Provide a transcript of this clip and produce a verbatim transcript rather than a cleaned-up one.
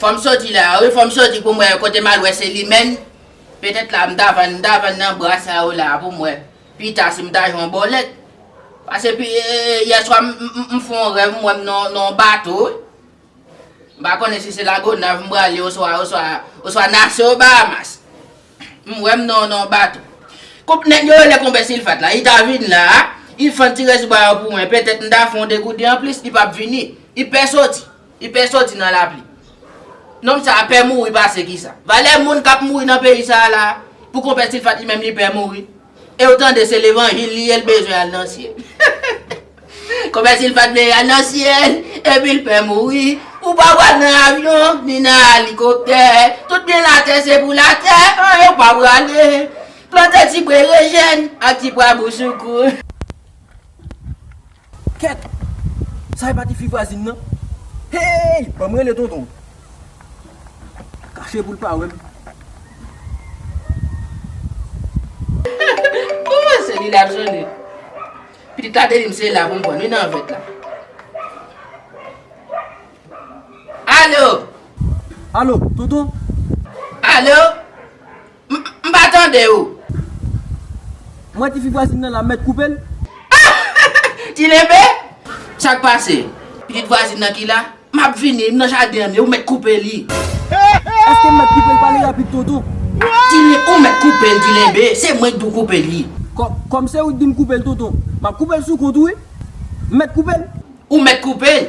Fò m soti la, wi, fò m soti pou m wè kote m al wè Selimèn. Petèt la, m ta vann, m ta vann nan bra sa yo la pou m wè. Pita, si m ta jwenn yon bòlèt. Paske pi, e, e, yèswa, m, m, m, m fè yon rèv, m wè m nan, nan yon bato, wi. M pa konnen si se Lagonav m prale oswa, oswa, oswa Nassau, Bahamas. M wè m nan, nan yon bato. Koup nèg yo rele Konpè Silfat la, li ta vin la, li fann ti rès bwa yo pou mwen. Petèt m ta fè yon degoute anplis, li p ap vini. Li pè soti. Li pè soti nan lapli. Nonm sa a pè mouri pase kisa? Valè moun k ap mouri nan peyi sa a la, pou Konpè Silfat li menm li pè mouri. E w tande se levanjil li ye, l bezwen al nan syèl. Konpè Silfat vle al nan syèl, epi l pè mouri. Ou pa pral nan avyon, ni nan elikoptè. Tout byen latè se pou latè, anyen w pa prale. Plante ti brejèn ak ti pwa bousoukou. Kèt! Sa e pa tifi vwazin nan? Hey! Ban m rele tonton. Kache pou l pa wè m. Oh, se li l ap sone. Pitit la te di m se la pou m pran, wi, nan vèt la. Alo! Alo, tonton? Alo? M, m pa tande ou. Mwen tifi vwazin nan la, m mèt koupe l? Ti Lenbe? Sa k pase? Pitit vwazin nan ki la? M ap vini, m nan jaden an, men ou mèt koupe li. Èske m mèt koupe l? Pale rapid, tonton. Ti Len, ou mèt koupe l, Ti Lenbe. Se mwen k di w koupe li. Kò, kòm se ou k di m koupe l, tonton, m ap koupe l sou kont ou, wi. M mèt koupe l. Ou mèt koupe l.